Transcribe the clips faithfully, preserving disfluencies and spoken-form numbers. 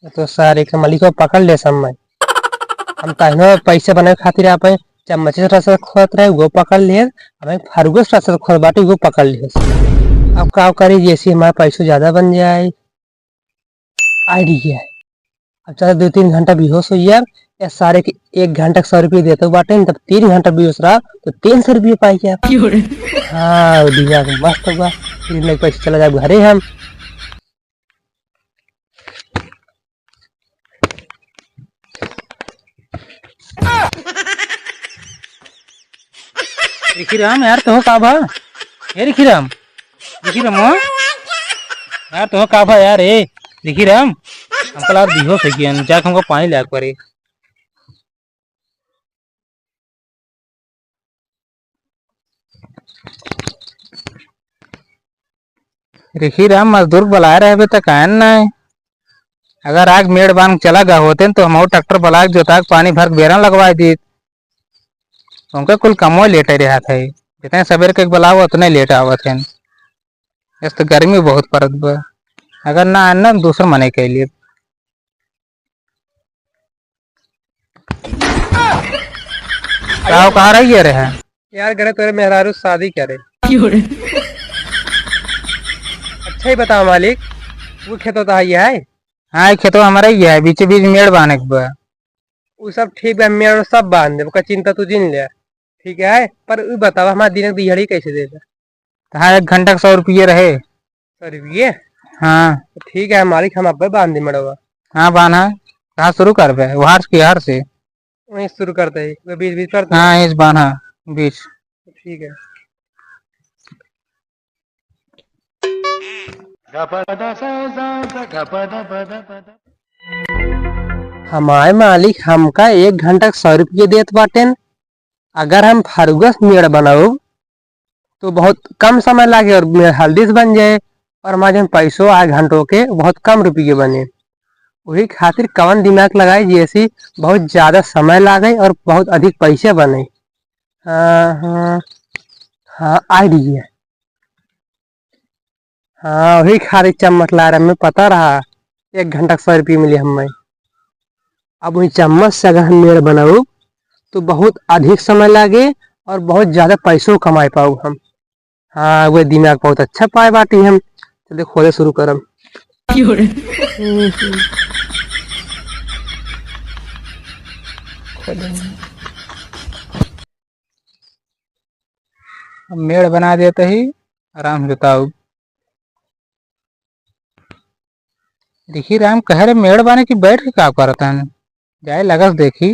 तो सारे के मालिक पकड़ ले सब मैं। हम तहनो पैसे बनावे खातिर आप चम्मच से रस खोदत रहे, वो पकड़ लिए। हमें फरुआ से रस खोद बाटे, वो पकड़ लिए। अब का करी, जैसे हमारा पैसो ज्यादा बन जाए। आइडिया है। अब चलो दो तीन घंटा बेहोश हो यार, या सारे के एक घंटा के सौ रुपये देते बाटे, तब तीन घंटा बेहोश रहा तो तीन सौ रुपये पाई क्या? क्यों रे? हाँ, दिमाग मस्त होगा। फिर इतने पैसे चला जाए घरे हम। रिखी राम, यार, तो हो का भा? हे रिखी राम, रिखी राम, हो? यार, तो हो का भा, यार, ए, रिखी राम, हमका लाग बेहोश हो गया, जाके हमको पानी ले आके पड़े। रिखी राम, मजदूर बुलाए रहबे त काहे न आए? अगर आग मेड़ बांध चला गा होते न, तो हम ट्रैक्टर बुला के जोता के पानी भर के बेरा लगवाए दीत। उनका कुल कमो लेटे रहत है, जितने सवेर के बुलाओ उतने लेट आवत हैं। इस तो गर्मी बहुत पड़त बा, अगर ना आए न, दूसर मने के लिए। का हो, कहाँ रही है रे? यार, गए तोरे मेहरारू शादी करे। क्यों रे? अच्छा ही बताओ मालिक, वो खेतो तो है? हाँ, ये खेतो हमारा ही है, बीचे बीच मेड़ बांधे के बा। वो सब ठीक बा, मेड़ सब बांध देब, ओकर चिंता तू जिन ले, ठीक है? पर उ बताओ, हमारा दिन के दिहाड़ी कैसे देबे? तो हाँ, एक घंटा के सौ रुपये रहे। सौ रुपये? हाँ। तो ठीक है मालिक, हम अब्बे बांध दी मड़वा। हाँ, बांधा। कहाँ शुरू करबे? वहार से कि हर से? वहीं शुरू करते ही, वो बीच बीच पर। हाँ, इस बांधा, बीच। ठीक है। हमारे मालिक हमका एक घंटा के सौ रुपये देत बाटेन। अगर हम फरुआ से मेड़ बनाउब, तो बहुत कम समय लागे और मेड़ हल्दी से बन जाए, और हमारे जौन पैसो आए घंटों के, बहुत कम रुपये बने। वही खातिर कवन दिमाग लगाए, जैसे बहुत ज्यादा समय लागे और बहुत अधिक पैसे बने। हाँ, हाँ, हाँ, आइडिया। हाँ, वही खातिर चम्मच ला रहा, हमें पता रहा, एक घंटा के सौ रुपये मिली हमें। अब वही चम्मच से अगर हम मेड़ बनाउब, तो बहुत अधिक समय लागे और बहुत ज्यादा पैसो कमाए पाउब हम। हाँ, वो दिमाग बहुत अच्छा पाए बाटी हम। चलिए, खोदे शुरू करम। क्यों रे? अब मेड़ बना देते ही आराम से बताओ। देखी राम, कहे रे मेड़ बाने की बैठ के का करत हन? जाए लगस देखी।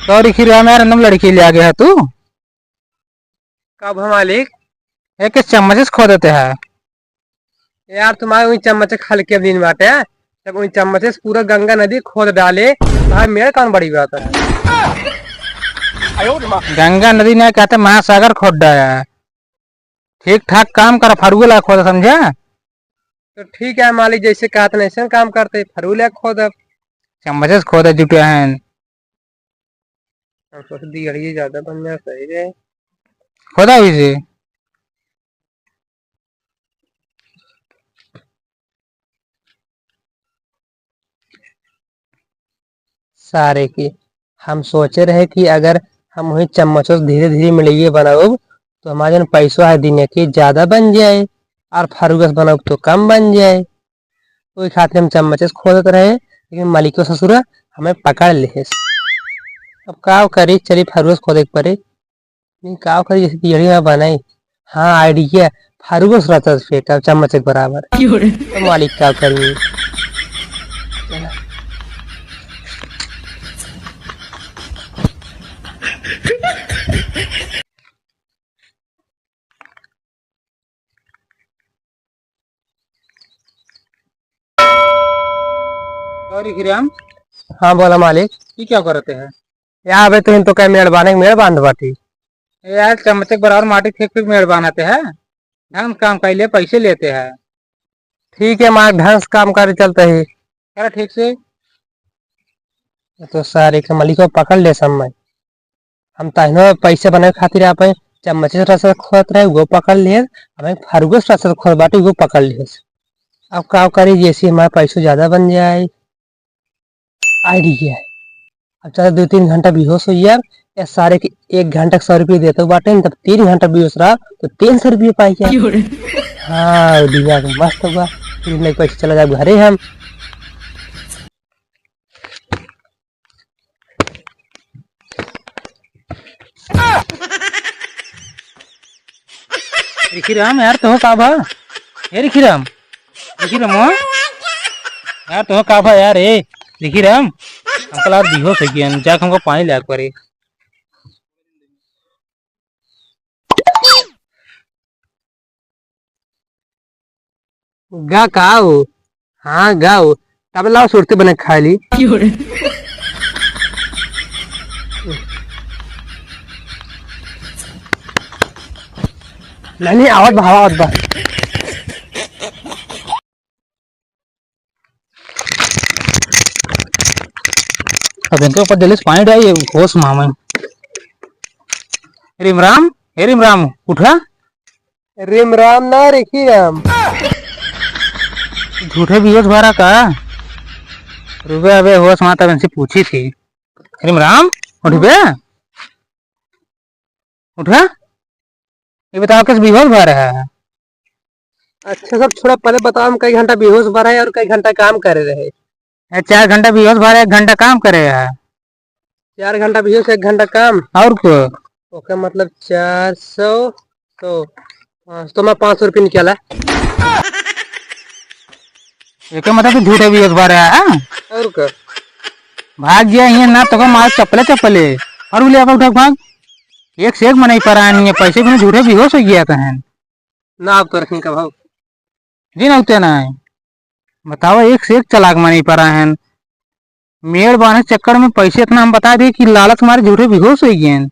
तो देखी राम यार, एकदम लड़की ले आ गया है तू। कब हम मालिक? एक चम्मच से खो देते हैं। यार, तुम्हारे वही चम्मच खा के दिन बाटे, जब वही चम्मच से पूरा गंगा नदी खोद डाले, तो भाई मेरे कौन बड़ी बात है? गंगा नदी नहीं कहते, महासागर खोद डाला है। ठीक ठाक काम कर, फरुए ला खोद, समझा? तो ठीक है मालिक, जैसे कहत नहीं ऐसे काम करते, फरुए ला खोदब। चम्मच से खोद जुटे हैं। हम सोच दिहाड़िए ज्यादा बन जाए, सही रहे। खोदा हुई से। सारे की, हम सोचे रहे कि अगर हम वही चम्मचों से धीरे धीरे मिलइए बनाउब, तो हमारे जौन पैसो है दिन के ज्यादा बन जाए, और फरुआ से बनाउब तो कम बन जाए। ओही खातिर हम चम्मच से खोदत रहे, लेकिन मालिको ससुरा हमें पकड़ लेहेस। अब का करी, चली फरुआ से खोदे के पड़े। नहीं, का करी, जैसे दिहाड़ी में बनाई। हाँ, आइडिया, फरुआ से रहता फेंका चम्मच के बराबर। क्यों रे? तो मालिक का करी। और हीराम? हाँ, बोला मालिक। ये क्या करते हैं? यहाँ अबे तुम तो कहे मेड़ बांधे, मेड़ बांध बाटी। ए यार, चम्मच के बराबर माटी फेंक फेंक मेड़ बांधते हैं। ढंग से काम कर ले, पैसे लेते हैं। ठीक है, मार ढंग से काम करे चलते ही। करे ठीक से। तो सारे के मालिक को पकड़ ले सब मैं। हम तहनो पैसे बनावे खातिर आप चम्मच से थोड़ा सा खोत रहे, वो पकड़ लिए, अब फरुआ से थोड़ा सा खोत बाटे, वो पकड़ लिए। अब का करी, जैसे हमारा पैसो ज्यादा बन जाए। आइडिया है। अब चला दो तीन घंटा बेहोश हो यार, या सारे के एक घंटा के सौ रुपये देते बाटे, तब तीन घंटा बेहोश रहा तो तीन सौ रुपये पाई यार। क्यों रे? हाँ, दिमाग मस्त होगा। फिर नहीं पैसे चला जाए घरे हम। रिखी राम यार, तो हो का बा? हे रिखी राम, रिखी राम हो? यार, तो हो का बा यार? ए रिखी राम, अंकल यार बेहोश हो गए, जाके हमको पानी ले आके पड़े। गा का हो? हाँ, गा हो। तब लाओ, सुरती बने खा ली। क्यों रे? नहीं, नहीं, आवत बा, आवत बा। अब इनके ऊपर जल्दी से पानी डालिए, होश मामा। रिमराम, हे रिमराम, उठा। रिमराम ना, रिखी राम। झूठे बेहोश भरा का? रुबे, अबे होश माता इनसे पूछी थी। रिमराम, उठबे? उठा। ये बताओ, कैसे बेहोश भरा है? अच्छा, सब छोड़ा, पहले बताओ, हम कई घंटा बेहोश भरा है और कई घंटा काम करे रहे? ए, चार घंटा बेहोश भरा, एक घंटा काम करे है। चार घंटा बेहोश, एक घंटा काम। और को? ओके, मतलब चार सौ, तो पाँच, तो मैं पाँच सौ रुपये निकाला। एके मतलब तू झूठे बेहोश भरा है, हाँ? और का? भाग गया ये ना तो का मार चप्पले चप्पले। और बोले, अब उठा भाग। एक से एक मनई परा है नहीं है, पैसे बिना झूठे बेहोश हो गया था है। ना, अब तो रखें का भाव। जी ना उते ना है। बताओ, एक से एक चालाक मनई परा है। मेड़ बांधे चक्कर में पैसे इतना हम बता दिए कि लालच मारे झूठे बेहोश हो गए हैं।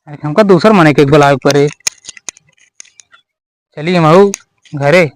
अरे हमका दूसर मनई के बुलावे पड़े। चलिए हम आऊ घरे।